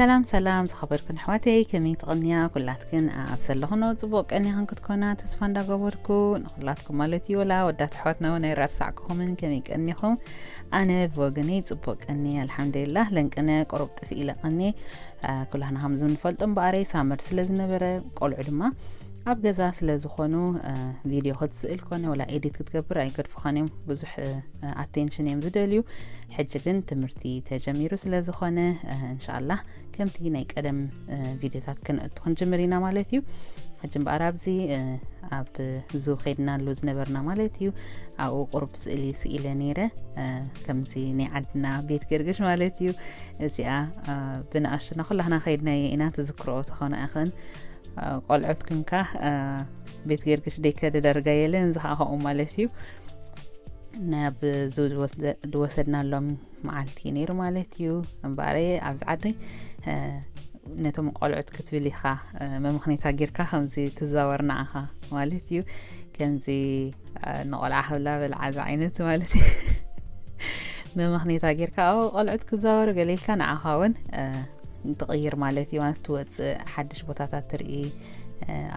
ሰላም ሰላም ዝኸበርክን ኣሕዋተይ፣ ከመይ ትቕንያ? ኩላትክን ኣብ ዘለኹኖ ጽቡቕ ቀኒኽን ክትኮና ተስፋ እንዳገበርኩ፣ ንኹላትኩም ማለት እዩ። ወላ ወዳት ኣሕዋትና እውን ኣይረሳዕኩኹምን፣ ከመይ ቀኒኹም? ኣነ ብወገነይ ጽቡቕ ቀኒ፣ ኣልሓምዱሊላህ። ለንቅነ ቁሩብ ጥፍእ ኢለ ቀኒ። ኩላህና ከም ዝንፈልጦ እምበኣረይ ሳመር ስለ ዝነበረ፣ ቆልዑ ድማ ኣብ ገዛ ስለ ዝኾኑ፣ ቪድዮ ክትስእል ኮነ ወላ ኤዲት ክትገብር ኣይገድፉኻን እዮም። ብዙሕ ኣቴንሽን እዮም ዝደልዩ። ሕጂ ግን ትምህርቲ ተጀሚሩ ስለ ዝኾነ፣ እንሻኣላህ ከምቲ ናይ ቀደም ቪድዮታት ክነእቱ ክንጅምር ኢና ማለት እዩ። ሕጂ እምበኣር ኣብዚ ኣብ ዙ ከይድናሉ ዝነበርና ማለት እዩ። ኣብኡ ቁሩብ ስእሊ ስኢለ ነይረ። ከምዚ ናይ ዓድና ቤት ገርግሽ ማለት እዩ። እዚኣ ብንኣሽቱና ኩላህና ከይድናዮ ኢና፣ ትዝክርኦ ተኾነ ኢኽን። ቆልዑት ክንካ ቤት ገርግሽ ደይከደ ዳርጋ የለን፣ እዚ ከዓ ከምኡ ማለት እዩ። ናብ ዙ ዝወስደ-፣ ዝወሰድናሎም መዓልቲ ነይሩ ማለት እዩ። እምበኣረ ኣብዚ ዓዲ ነቶም ቆልዑት ክትብል ኢኻ፣ መምኽኒታ ጌርካ ከምዚ ትዛወር ንዓኻ ማለት እዩ። ከምዚ ንቆልዓ ክብላ በልዓ ዝዓይነት ማለት እዩ። መምኽኒታ ጌርካ፣ "ኦ፣ ቆልዑት ክዛወሩ" ገለ ኢልካ ንዓኻ እውን ትቕይር ማለት እዩ። ማለት ትወፅእ፣ ሓድሽ ቦታታት ትርኢ።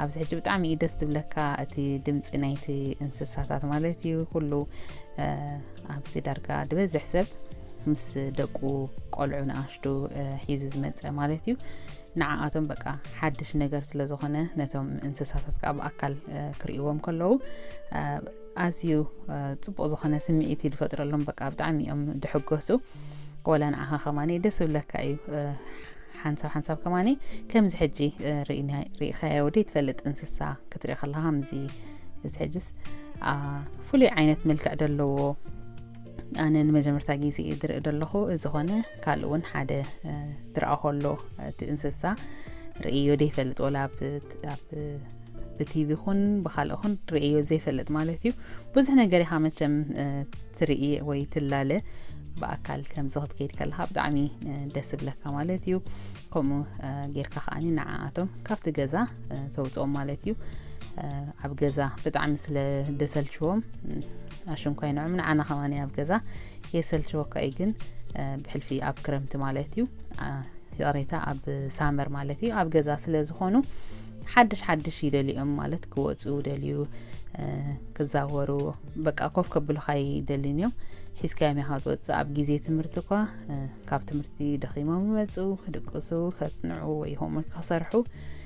ኣብዚ ሕጂ ብጣዕሚ እዩ ደስ ዝብለካ እቲ ድምፂ ናይቲ እንስሳታት ማለት እዩ። ኩሉ ኣብዚ ዳርጋ ዝበዝሕ ሰብ ምስ ደቁ ቆልዑ ንኣሽቱ ሒዙ ዝመፀ ማለት እዩ። ንዓኣቶም በቃ ሓድሽ ነገር ስለ ዝኾነ ነቶም እንስሳታት ከዓ ብኣካል ክርእይዎም ከለዉ ኣዝዩ ፅቡቕ ዝኾነ ስምዒት እዩ ዝፈጥረሎም። በቃ ብጣዕሚ እዮም ድሕጎሱ። ወላ ንዓኻ ከማኒ ደስ ዝብለካ እዩ። ሓንሳብ ሓንሳብ ከማኒ ከምዚ ሕጂ ርኢና-፣ ርኢኻዮ ደይ ትፈልጥ እንስሳ ክትርኢ ከለኻ ከምዚ እዚ ሕጅስ ፍሉይ ዓይነት መልክዕ ዘለዎ። ኣነ ንመጀመርታ ግዜ እየ ዝርኢ ዘለኹ። እዚ ኾነ ካልእ እውን ሓደ ዝረኣኾ ኣሎ እቲ እንስሳ ርእዮ ደይፈልጥ፣ ወላ ኣብ፣ ኣብ ብቲቪ ኹን ብኻልእ ኹን ርእዮ ዘይፈልጥ ማለት እዩ። ብዙሕ ነገር ኢኻ መቸም ትርኢ ወይ ትላለ። ብኣካል ከምዚ ክትከይድ ከለኻ ብጣዕሚ ደስ ዝብለካ ማለት እዩ። ከምኡ ጌርካ ከዓኒ ንዓኣቶም ካብቲ ገዛ ተውፅኦም ማለት እዩ። ኣብ ገዛ ብጣዕሚ ስለ ደሰልችዎም ኣሽንኳይ ንዖም ንዓና ከማኒ ኣብ ገዛ የሰልችወካ እዩ። ግን ብሕልፊ ኣብ ክረምቲ ማለት እዩ፣ ይቕሬታ፣ ኣብ ሳመር ማለት እዩ፣ ኣብ ገዛ ስለ ዝኾኑ ሓድሽ ሓድሽ ይደልዮም ማለት ክወፁ ደልዩ ክዛወሩ፣ በቃ ኮፍ ከብሉኻ ይደልዩን እዮም። ሒዝካዮም ኢኻ ትወፅእ። ኣብ ግዜ ትምህርቲ እኳ ካብ ትምህርቲ ደኺሞም ይመፁ፣ ክድቅሱ፣ ከፅንዑ ወይ ሆምወርክ ክሰርሑ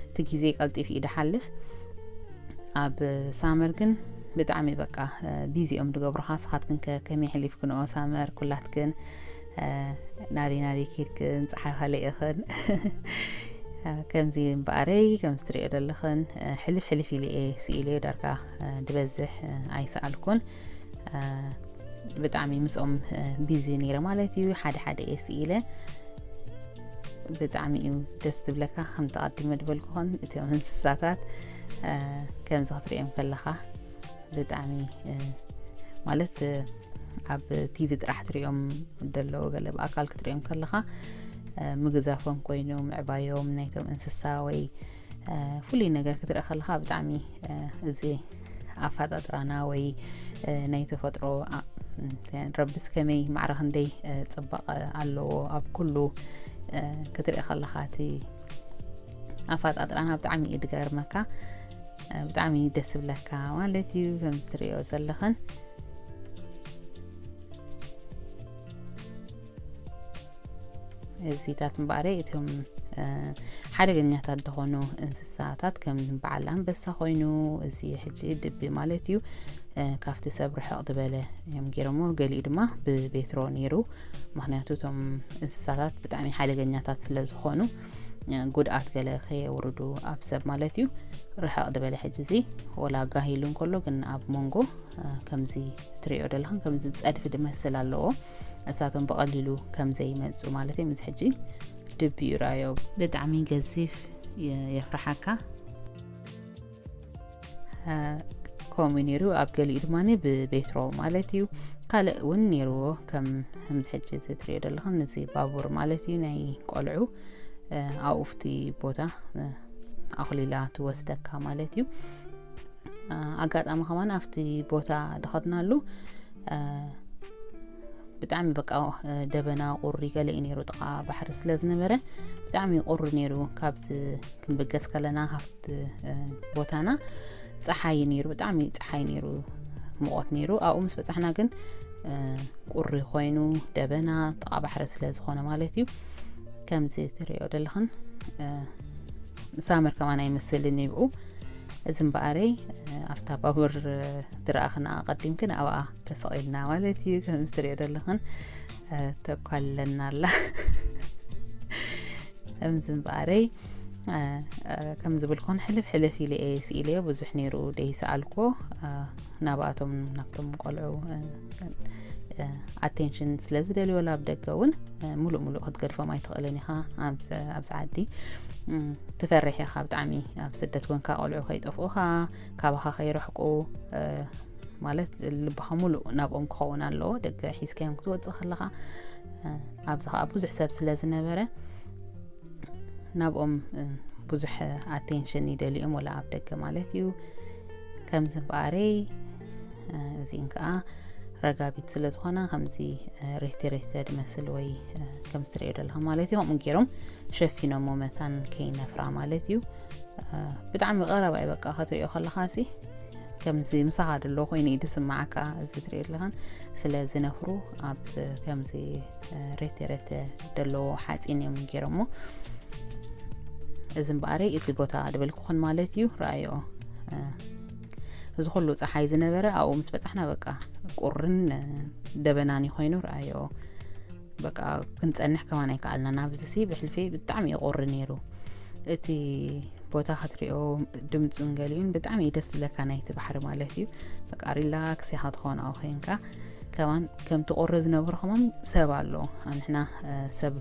እቲ ግዜ ቀልጢፉ እዩ ድሓልፍ። ኣብ ሳመር ግን ብጣዕሚ በቃ ቢዚ እዮም ድገብሩኻ። ስኻትክን ከ ከመይ ሕሊፍክንኦ ሳመር? ኩላትክን ናበይ ናበይ ኬድክን? ፀሓይ ኸለኢኽን? ከምዚ እምበኣረይ ከምዚ ትሪኦ ዘለኽን ሕልፍ ሕልፍ ኢለ እየ ስኢለዮ። ዳርጋ ድበዝሕ ኣይሰኣልኩን። ብጣዕሚ ምስኦም ቢዚ ነይረ ማለት እዩ። ሓደ ሓደ እየ ስኢለ። ብጣዕሚ እዩ ደስ ዝብለካ። ከም ተቐዲመ ዝበልኩኽን እቲኦም እንስሳታት ከምዚ ክትሪኦም ከለኻ ብጣዕሚ ማለት ኣብ ቲቪ ጥራሕ ትሪኦም ደለዎ፣ ገለ ብኣካል ክትሪኦም ከለኻ ምግዛፎም ኮይኑ ምዕባዮም ናይቶም እንስሳ ወይ ፍሉይ ነገር ክትርኢ ከለኻ ብጣዕሚ እዚ ኣፈጣጥራና ወይ ናይ ተፈጥሮ ረብስ ከመይ ማዕረ ክንደይ ፅባቐ ኣለዎ ኣብ ኩሉ ክትርኢ ከለኻ እቲ ኣፈጣጥራና ብጣዕሚ እዩ ድገርመካ። ብጣዕሚ ደስ ዝብለካ ማለት እዩ። ከም ትሪኦ ዘለኽን እዚታት እምበኣረ እቶም ሓደገኛታት ዝኾኑ እንስሳታት ከም በዓል ኣንበሳ ኮይኑ፣ እዚ ሕጂ ድቢ ማለት እዩ፣ ካብቲ ሰብ ርሕቕ ዝበለ እዮም ገይሮሞ። ገሊኡ ድማ ብቤትሮ ነይሩ። ምኽንያቱ እቶም እንስሳታት ብጣዕሚ ሓደገኛታት ስለ ዝኾኑ ጉድኣት ገለ ከየውርዱ ኣብ ሰብ ማለት እዩ። ርሕቕ ዝበለ ሕጂ እዚ ወላ ጋሂሉ እንከሎ ግን ኣብ መንጎ ከምዚ ትሪኦ ዘለኽን ከምዚ ጸድፊ ድመስል ኣለዎ። እሳቶም ብቐሊሉ ከም ዘይመጹ ማለት እዮም። እዚ ሕጂ ድቢ ይረኣዮ። ብጣዕሚ ገዚፍ የ-፣ የፍርሓካ። ከምኡ ነይሩ። ኣብ ገሊኡ ድማ ብቤትሮ ማለት እዩ። ካልእ እውን ነይርዎ፣ ከም፣ ከምዚ ሕጂ እዚ ትሪኦ ዘለኽን እዚ ባቡር ማለት እዩ፣ ናይ ቆልዑ ኣብኡፍቲ ቦታ ኣኹሊላ ትወስደካ ማለት እዩ። ኣጋጣሚ ከማን ኣብቲ ቦታ ድኸድናሉ ብጣዕሚ በቃ ደበና ቁሪ ገለ እዩ ነይሩ፣ ጥቓ ባሕሪ ስለ ዝነበረ ብጣዕሚ ቁሪ ነይሩ። ካብዚ ክንብገስ ከለና ካብቲ ቦታና ፀሓይ ነይሩ፣ ብጣዕሚ ፀሓይ ነይሩ፣ ሙቐት ነይሩ። ኣብኡ ምስ በፃሕና ግን ቁሪ ኮይኑ፣ ደበና፣ ጥቓ ባሕሪ ስለ ዝኾነ ማለት እዩ። ከምዚ ትሪኦ ዘለኽን ሳመር ከማን ኣይመስልን ይብኡ። እዚ እምበኣረይ ኣብታ ባቡር ትረኣኽና ኣቐዲምክን ኣብኣ ተሰቒልና ማለት እዩ። ከምዚ ትሪኦ ዘለኽን ተኳለና ኣላ። ከምዚ እምበኣረይ ከም ዝብልኩን ሕልፍ ሕልፍ ኢለ እየ ስኢለዮ። ብዙሕ ነይሩ ደይሰኣልኮ። ናብኣቶም ናብቶም ቆልዑ ኣቴንሽን ስለ ዝደልዮ፣ ኣብ ደገ እውን ሙሉእ ሙሉእ ክትገድፎም ኣይትኽእልን ኢኻ ኣብዚ ዓዲ። ትፈርሕ ኢኻ ብጣዕሚ፣ ኣብ ስደት ኮንካ ቆልዑ ከይጠፍኡኻ፣ ካባኻ ከይረሕቁ፣ ማለት ልብኻ ሙሉእ ናብኦም ክኸውን ኣለዎ። ደገ ሒዝካዮም ክትወፅእ ከለኻ ኣብዚ ከዓ ብዙሕ ሰብ ስለ ዝነበረ ናብኦም ብዙሕ ኣቴንሽን ይደልዮም፣ ወላ ኣብ ደገ ማለት እዩ። ከምዚ እምበኣረይ እዚእን ከዓ ረጋቢት ስለ ዝኾና ከምዚ ሬተ ሬተ ድመስል ወይ ከምዚ ትሪኦ ዘለኻ ማለት እዩ። ከምኡ ገይሮም ሸፊኖሞ መታን ከይነፍራ ማለት እዩ። ብጣዕሚ ቀረባ እዩ በቃ ክትሪኦ ከለኻ ሲ ከምዚ ምሳኻ ደሎ ኮይኑ እዩ ዝስማዓካ። እዚ ትሪኦ ዘለኻን ስለ ዝነፍሩ ኣብ ከምዚ ሬተ ሬተ ደለዎ ሓፂን እዮም ገይሮሞ። እዚ እምበኣረይ እቲ ቦታ ድበልኩኽን ማለት እዩ። ረኣዮ እዚ ኩሉ ፀሓይ ዝነበረ ኣብኡ ምስ በፃሕና በቃ ቁርን ደበናን ኮይኑ ረኣዮ። በቃ ክንፀንሕ ከማን ኣይከኣልናን። ኣብዚ ሲ ብሕልፊ ብጣዕሚ እዩ ቁሪ ነይሩ። እቲ ቦታ ክትሪኦ ድምፁን ገሊኡን ብጣዕሚ እዩ ደስ ዝለካ ናይቲ ባሕሪ ማለት እዩ። በቃ ሪላክስ ኢኻ ትኾን ኣብኡ ኮይንካ። ከማን ከምቲ ቁሪ ዝነብሩ ከማን ሰብ ኣሎ። ንሕና ሰብ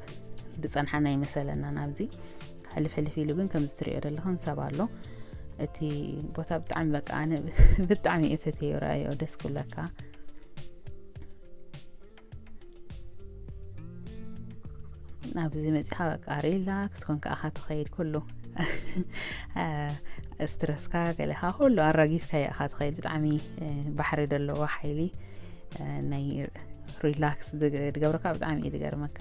ዝፀንሓና ይመሰለና ናብዚ ሕልፍ ሕልፍ ኢሉ ግን ከምዚ ትሪኦ ዘለኽን ሰብ ኣሎ። እቲ ቦታ ብጣዕሚ በቃ ኣነ ብጣዕሚ እየ ፈትየዮ። ረኣዮ ደስ ክብለካ። ኣብዚ መፂኻ በቃ ሪላክስ ኮንካ ኣኻ ትኸይድ፣ ኩሉ ስትረስካ ገለኻ ኩሉ ኣራጊፍካ እኻ ትኸይድ። ብጣዕሚ ባሕሪ ዘለዎ ሓይሊ ናይ ሪላክስ ዝገብረካ ብጣዕሚ እዩ ዝገርመካ።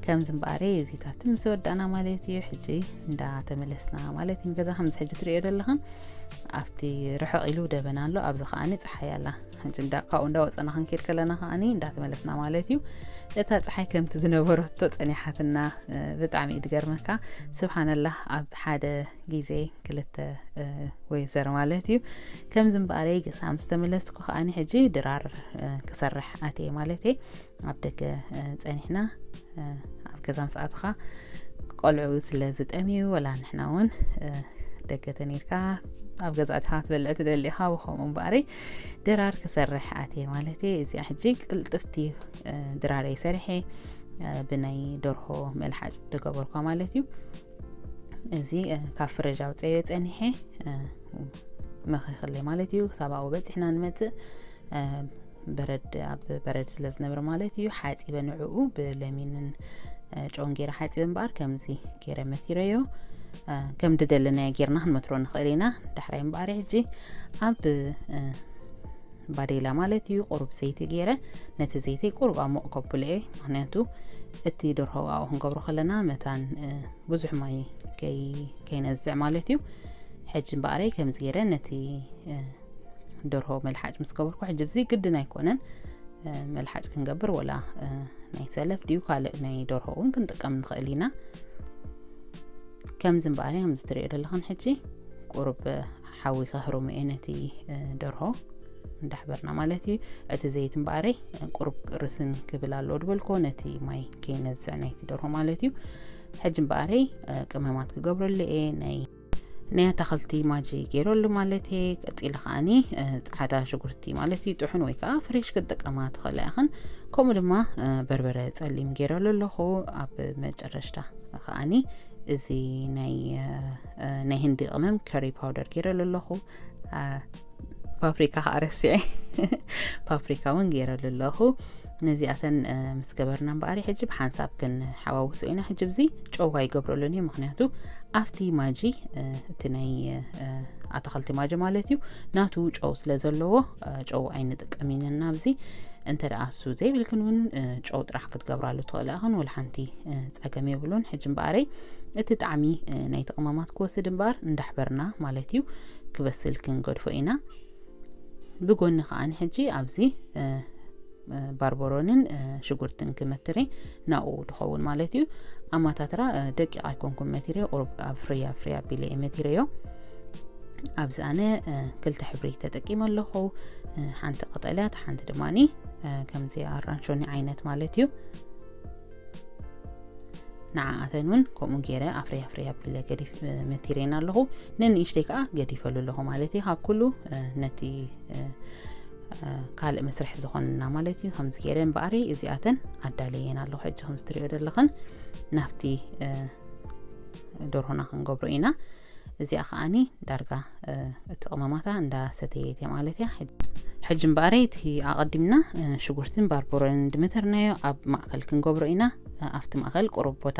ከምዚ እምበኣረ እዚታት ምስ ወዳእና ማለት እዩ። ሕጂ እንዳተመለስና ማለት እዩ ንገዛ። ከምዚ ሕጂ ትሪኦ ዘለኽን ኣብቲ ርሕቕ ኢሉ ደበና ኣሎ፣ ኣብዚ ከዓኒ ፀሓይ ኣላ። ሕጂ እንዳ ካብኡ እንዳወፀና ክንከይድ ከለና ከዓኒ እንዳተመለስና ማለት እዩ። እታ ፀሓይ ከምቲ ዝነበረቶ ፀኒሓትና። ብጣዕሚ እዩ ዝገርመካ። ስብሓንላህ፣ ኣብ ሓደ ግዜ ክልተ ዌዘር ማለት እዩ። ከምዚ እምበኣረይ ገዛ ምስ ተመለስኩ ከዓኒ ሕጂ ድራር ክሰርሕ ኣትየ ማለት እየ። ኣብ ደገ ፀኒሕና ኣብ ገዛ ምስ ኣተኻ ቆልዑ ስለ ዝጠምዩ፣ ወላ ንሕና እውን ደገ ተኒርካ ኣብ ገዛ ኣቲኻ ክትበልዕ ትደሊ ኢኻ። ብኸምኡ እምበኣረይ ድራር ክሰርሕ ኣትየ ማለት እየ። እዚኣ ሕጂ ቅልጥፍቲ ድራረይ ሰሪሐ ብናይ ደርሆ መልሓጭ ዝገበርኳ ማለት እዩ። እዚ ካብ ፍረጅ ኣውፀዮ ፀኒሐ መኺኽለይ ማለት እዩ። ክሳብ ኣብኡ በፂሕና ንመፅእ በረድ ኣብ በረድ ስለ ዝነብር ማለት እዩ። ሓፂበ ንዕኡ ብለሚንን ጨውን ገይረ ሓፂበ እምበኣር ከምዚ ገይረ መቲረዮ። ከም ድደለናዮ ጌርና ክንመትሮ ንኽእል ኢና። ዳሕራይ እምበኣር ሕጂ ኣብ ባዴላ ማለት እዩ ቁሩብ ዘይቲ ገይረ ነቲ ዘይቲ ቁሩብ ኣሞቕ ከብሎ እየ። ምኽንያቱ እቲ ደርሆ ኣብኡ ክንገብሮ ከለና መታን ብዙሕ ማይ ከይነዝዕ ማለት እዩ። ሕጂ እምበኣረይ ከምዚ ገይረ ነቲ ደርሆ መልሓጭ ምስ ገበርኩ፣ ሕጂ ብዚ ግድን ኣይኮነን መልሓጭ ክንገብር፣ ወላ ናይ ሰለፍ ድዩ ካልእ ናይ ደርሆ እውን ክንጥቀም ንኽእል ኢና። ከምዚ እምበኣር ከምዚ ትሪኦ ዘለኽን ሕጂ ቁሩብ ሓዊ ከህርሙ እየ ነቲ ደርሆ እንዳሕበርና ማለት እዩ። እቲ ዘይት እምበኣረይ ቁሩብ ርስን ክብል ኣለዎ ድበልኮ ነቲ ማይ ከይነዝዕ ናይቲ ደርሆ ማለት እዩ። ሕጂ እምበኣረይ ቅመማት ክገብረሉ እየ። ናይ ናይ ኣታኽልቲ ማጂ ገይረሉ ማለት እየ። ቀፂለ ከዓኒ ፃዕዳ ሽጉርቲ ማለት እዩ፣ ጥሑን ወይ ከዓ ፍሬሽ ክትጥቀማ ትኽእላ ኢኽን። ከምኡ ድማ በርበረ ፀሊም ገይረሉ ኣለኹ። ኣብ መጨረሽታ ከዓኒ እዚ ናይ ናይ ህንዲ ቅመም ከሪ ፓውደር ገይረሉ ኣለኹ። ፓፕሪካ ከዓ ረሲዐ፣ ፓፕሪካ እውን ገይረሉ ኣለኹ። ነዚኣተን ምስ ገበርና እምበኣር ሕጂ ብሓንሳብ ክንሓዋውሶ ኢና። ሕጂ ብዚ ጨው ኣይገብረሉን እዩ፣ ምኽንያቱ ኣብቲ ማጂ እቲ ናይ ኣታኽልቲ ማጂ ማለት እዩ ናቱ ጨው ስለ ዘለዎ ጨው ኣይንጥቀም ኢና ኣብዚ። እንተ ደኣ እሱ ዘይብልክን እውን ጨው ጥራሕ ክትገብራሉ ትኽእላ ኢኽን፣ ወላ ሓንቲ ጸገም የብሉን። ሕጂ እምበኣረይ እቲ ጣዕሚ ናይቲ ቅመማት ክወስድ እምበኣር እንዳሕበርና ማለት እዩ ክበስል ክንገድፎ ኢና። ብጎኒ ከዓኒ ሕጂ ኣብዚ ባርበሮንን ሽጉርትን ክመትሬ ናኡ ድኸውን ማለት እዩ። ኣማታትራ ደቂቕ ኣይኮንኩም መቲረዮ፣ ቁሩብ ኣብ ፍርያ ፍርያ ኣቢለ እየ መቲረዮ። ኣብዚ ኣነ ክልተ ሕብሪ ተጠቂመ ኣለኹ። ሓንቲ ቀጠልያ፣ ሓንቲ ድማኒ ከምዚ ኣራንሾኒ ዓይነት ማለት እዩ። ንዓኣተን እውን ከምኡ ገይረ ኣፍርያ ኣፍርያ ኣቢለ ገዲፍ መቲሬን ኣለኹ። ነንእሽተይ ከዓ ገዲፈሉ ኣለኹ ማለት እዩ። ካብ ኩሉ ነቲ ካልእ መስርሒ ዝኾንና ማለት እዩ። ከምዚ ገይረ እምበኣሪ እዚኣተን ኣዳለየን ኣለኹ። ሕጂ ከምዚ ትሪኦ ዘለኽን ናብቲ ደርሆና ክንገብሮ ኢና። እዚኣ ከዓኒ ዳርጋ እቲ ቅመማታ እንዳ ሰተየት እያ ማለት እያ። ሕጂ እምበኣረይ እቲ ኣቐዲምና ሽጉርትን ባርበሮን እንድመተርናዮ ኣብ ማእከል ክንገብሮ ኢና። ኣብቲ ማእከል ቁሩብ ቦታ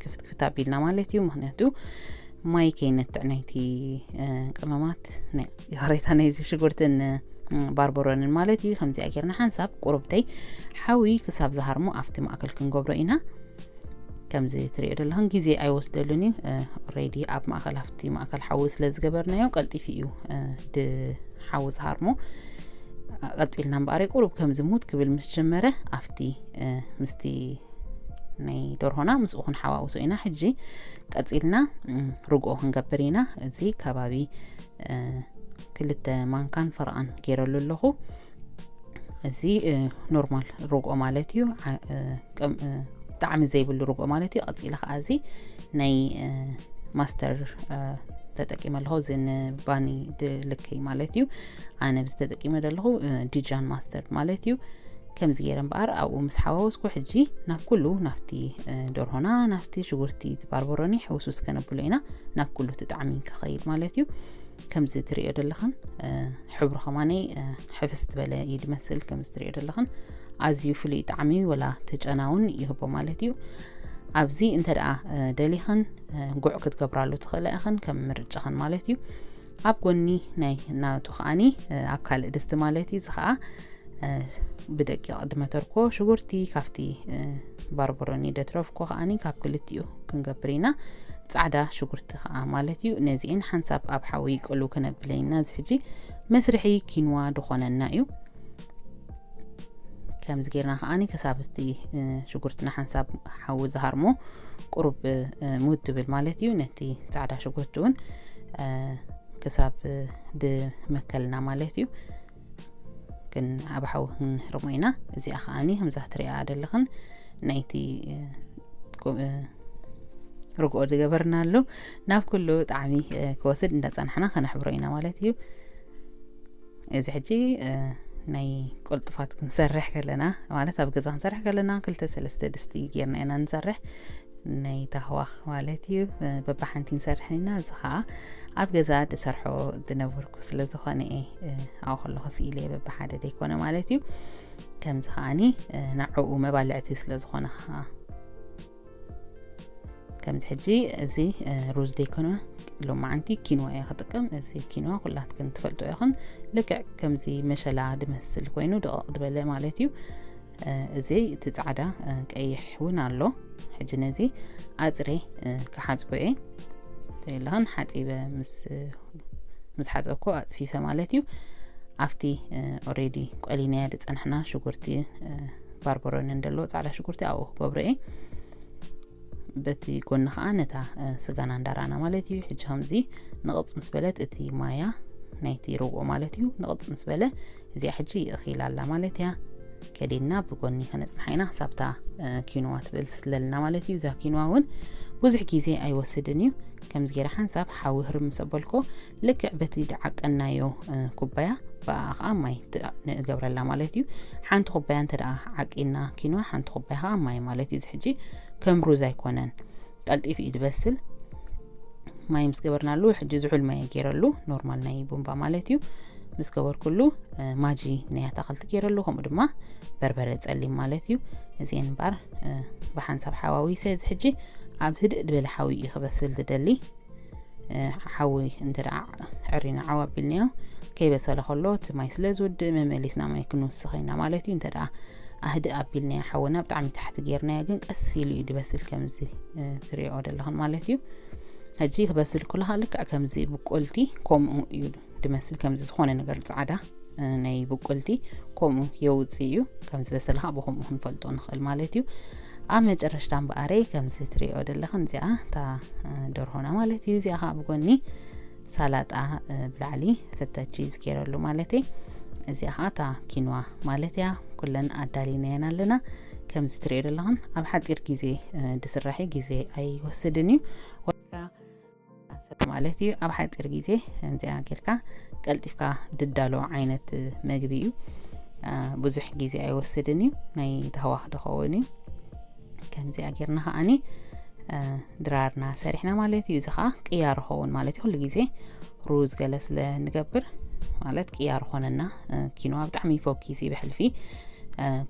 ክፍትክፍት ኣቢልና ማለት እዩ። ምኽንያቱ ማይ ከይነትዕ ናይቲ ቅመማት፣ ይቕሬታ፣ ናይዚ ሽጉርትን ባርበሮንን ማለት እዩ። ከምዚኣ ጌርና ሓንሳብ ቁሩብተይ ሓዊ ክሳብ ዝሃርሞ ኣብቲ ማእከል ክንገብሮ ኢና። ከምዚ ትሪኦ ዘለኽን ግዜ ኣይወስደሉን እዩ። ኦሬዲ ኣብ ማእከል፣ ኣብቲ ማእከል ሓዊ ስለ ዝገበርናዮ ቀልጢፉ እዩ ድሓዊ ዝሃርሞ። ቀጺልና እምበኣር ቁሩብ ከምዚ ሙት ክብል ምስ ጀመረ ኣብቲ ምስቲ ናይ ደርሆና ምስኡ ክንሓዋውሶ ኢና። ሕጂ ቀጺልና ርግኦ ክንገብር ኢና። እዚ ከባቢ ክልተ ማንካን ፈረቓን ገይረሉ ኣለኹ። እዚ ኖርማል ርግኦ ማለት እዩ። ጣዕሚ ዘይብሉ ርግኦ ማለት እዩ። ቀፂለ ከዓ እዚ ናይ ማስተር ተጠቂመ ኣለኹ። እዚ ንባኒ ድልከይ ማለት እዩ። ኣነ ብዚ ተጠቂመ ዘለኹ ዲጃን ማስተር ማለት እዩ። ከምዚ ገይረ እምበኣር ኣብኡ ምስ ሓዋወስኩ ሕጂ ናብ ኩሉ፣ ናብቲ ደርሆና፣ ናብቲ ሽጉርቲ፣ ባርበሮኒ ሕውስውስ ከነብሎ ኢና። ናብ ኩሉ እቲ ጣዕሚ ክኸይድ ማለት እዩ። ከምዚ ትሪኦ ዘለኽን ሕብሩ ከማነይ ሕፍስ ዝበለ እዩ ዝመስል። ከምዚ ትሪኦ ዘለኽን ኣዝዩ ፍሉይ ጣዕሚ ወላ ተጨናውን ይህቦ ማለት እዩ። ኣብዚ እንተ ደኣ ደሊኽን ጉዕ ክትገብራሉ ትኽእላ ኢኽን፣ ከም ምርጫኽን ማለት እዩ። ኣብ ጎኒ ናይ ናቱ ከዓኒ ኣብ ካልእ ድስቲ ማለት እዩ። እዚ ከኣ ብደቂቕ ድመተርኮ ሽጉርቲ ካብቲ ባርበሮኒ ደትረፍኮ ከዓኒ ካብ ክልቲኡ ክንገብር ኢና። ጻዕዳ ሽጉርቲ ከኣ ማለት እዩ። ነዚኤን ሓንሳብ ኣብ ሓዊ ይቅሉ ክነብለ ኢና። እዚ ሕጂ መስርሒ ኪንዋ ድኾነና እዩ። ከምዚ ጌርና ከዓኒ ክሳብ እቲ ሽጉርትና ሓንሳብ ሓዊ ዝሃርሞ ቁሩብ ሙት ትብል ማለት እዩ። ነቲ ጻዕዳ ሽጉርቲ እውን ክሳብ ድመከልና ማለት እዩ። ግን ኣብ ሓዊ ክንህርሞ ኢና። እዚኣ ከዓኒ ከምዛ ትሪኣ ዘለኽን ናይቲ ርግኦ ዝገበርናሉ ናብ ኩሉ ጣዕሚ ክወስድ እንዳጸናሕና ከነሕብሮ ኢና ማለት እዩ። እዚ ሕጂ ናይ ቅልጡፋት ክንሰርሕ ከለና፣ ማለት ኣብ ገዛ ክንሰርሕ ከለና ክልተ ሰለስተ ድስቲ ጌርና ኢና ንሰርሕ። ናይ ታህዋኽ ማለት እዩ። በብሓንቲ ንሰርሕ ኢና። እዚ ኸዓ ኣብ ገዛ ድሰርሖ ዝነበርኩ ስለ ዝኾነ እየ፣ ኣብኡ ከለኹ ስኢለ እየ፣ በብሓደ ደይኮነ ማለት እዩ። ከምዚ ከዓኒ ንዕኡ መባልዕቲ ስለ ዝኾነ ኸዓ፣ ከምዚ ሕጂ እዚ ሩዝ ደይኮነ፣ ሎማዓንቲ ኪንዋ እየ ክጥቀም። እዚ ኪንዋ ኩላትክን ትፈልጦ ኢኽን። ልክዕ ከምዚ መሸላ ድመስል ኮይኑ ድቕቕ ዝበለ ማለት እዩ። እዚ እቲ ጻዕዳ ቀይሕ እውን ኣሎ። ሕጂ ነዚ ኣጽሬ ክሓጽቦ እየ። ተይለኽን ሓጺበ ምስ፣ ምስ ሓጸብኩ ኣጽፊፈ ማለት እዩ። ኣብቲ ኦሬዲ ቆሊናያ ዝጸናሕና ሽጉርቲ፣ ባርበሮኒ እንደሎ ጻዕዳ ሽጉርቲ ኣብኡ ክገብሮ እየ። በቲ ጎኒ ኸዓ ነታ ስጋና እንዳራና ማለት እዩ። ሕጂ ከምዚ ንቕጽ ምስ በለት እቲ ማያ ናይቲ ርግኦ ማለት እዩ፣ ንቕጽ ምስ በለ እዚኣ ሕጂ ይእኺላ ኣላ ማለት እያ። ከዲና ብጎኒ ከነጽንሓ ኢና ክሳብታ ኪንዋ ትበስለልና ማለት እዩ። እዛ ኪንዋ እውን ብዙሕ ግዜ ኣይወስድን እዩ። ከምዚ ገይረ ሓንሳብ ሓዊ ህርም ምስ ኣበልኮ ልክዕ በቲ ድዓቀናዮ ኩባያ ብኣ ኸዓ ማይ ንገብረላ ማለት እዩ። ሓንቲ ኩባያ እንተ ደኣ ዓቂና ኪንዋ፣ ሓንቲ ኩባያ ኸዓ ማይ ማለት እዩ። እዚ ሕጂ ከም ሩዝ ኣይኮነን፣ ቀልጢፉ እዩ ዝበስል። ማይ ምስ ገበርናሉ፣ ሕጂ ዝሑል ማይ ገይረሉ፣ ኖርማል ናይ ቡምባ ማለት እዩ። ምስ ገበርኩሉ ማጂ ናይ ኣታኽልቲ ገይረሉ፣ ከምኡ ድማ በርበረ ጸሊም ማለት እዩ። እዚኤን እምበኣር ብሓንሳብ ሓዋዊሰ፣ እዚ ሕጂ ኣብ ህድእ ዝበለ ሓዊ እዩ ክበስል ዝደሊ። ሓዊ እንተ ደኣ ዕሪና ዓው ኣቢልናዮ፣ ከይበሰለ ከሎ እቲ ማይ ስለ ዝውድእ መመሊስና ማይ ክንውስኽ ኢና ማለት እዩ። እንተ ደኣ ኣህድእ ኣቢልናዮ ሓዊና ብጣዕሚ ታሕቲ ጌርናዮ ግን ቀስ ኢሉ እዩ ድበስል፣ ከምዚ ትሪኦ ዘለኽን ማለት እዩ። ሕጂ ክበስል ኩሉ ልክዕ ከምዚ ብቆልቲ ከምኡ እዩ ድመስል፣ ከምዚ ዝኾነ ነገር ጻዕዳ ናይ ብቁልቲ ከምኡ የውፅእ እዩ። ከም ዝበሰለ ከዓ ብከምኡ ክንፈልጦ ንኽእል ማለት እዩ። ኣብ መጨረሽታ እምበኣረይ ከምዚ ትሪኦ ዘለኽን እዚኣ እታ ደርሆና ማለት እዩ። እዚኣ ከዓ ብጎኒ ሳላጣ ብላዕሊ ፈታቺ ዝገይረሉ ማለት እዚኣ ከዓ እታ ኪንዋ ማለት እያ። ኩለን ኣዳሊናየን ኣለና። ከምዚ ትሪኦ ዘለኽን ኣብ ሓፂር ግዜ ድስራሕ እዩ፣ ግዜ ኣይወስድን እዩ። ማለት እዩ። ኣብ ሓፂር ግዜ እዚኣ ጌርካ ቀልጢፍካ ድዳሎ ዓይነት መግቢ እዩ። ብዙሕ ግዜ ኣይወስድን እዩ፣ ናይ ታህዋኽ ድኸውን እዩ። ከምዚኣ ጌርና ከዓኒ ድራርና ሰሪሕና ማለት እዩ። እዚ ከዓ ቅያር ኸውን ማለት እዩ። ኩሉ ግዜ ሩዝ ገለ ስለ ንገብር ማለት ቅያር ኾነና። ኪንዋ ብጣዕሚ ፎኪስ እዩ ብሕልፊ።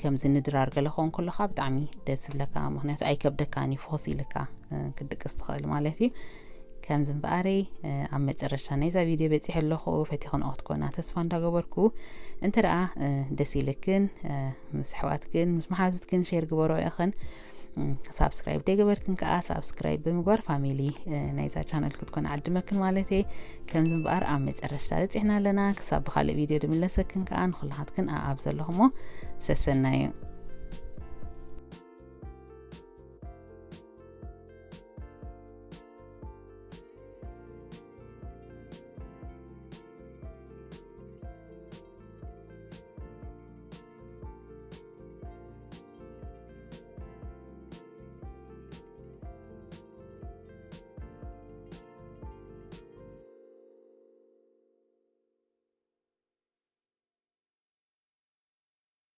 ከምዚ ንድራር ገለ ኸውን ከለኻ ብጣዕሚ ደስ ዝብለካ፣ ምክንያቱ ኣይከብደካን እዩ፣ ፎስ ኢልካ ክድቅስ ትኽእል ማለት እዩ። ከምዚ እምበኣረይ ኣብ መጨረሻ ናይዛ ቪድዮ በፂሐ ኣለኹ። ፈቲኽንኦ ክትኮና ተስፋ እንዳገበርኩ፣ እንተ ደኣ ደስ ኢልክን ምስ ኣሕዋትክን ምስ መሓዙትክን ሼር ግበሮ ኢኽን። ሳብስክራይብ ደይገበርክን ከዓ ሳብስክራይብ ብምግባር ፋሚሊ ናይዛ ቻነል ክትኮን ዓድመክን ማለት እየ። ከምዚ እምበኣር ኣብ መጨረሻ በፂሕና ኣለና። ክሳብ ብካልእ ቪድዮ ድምለሰክን ከዓ ንኩላኻትክን ኣብ ዘለኹሞ ሰሰናዩ።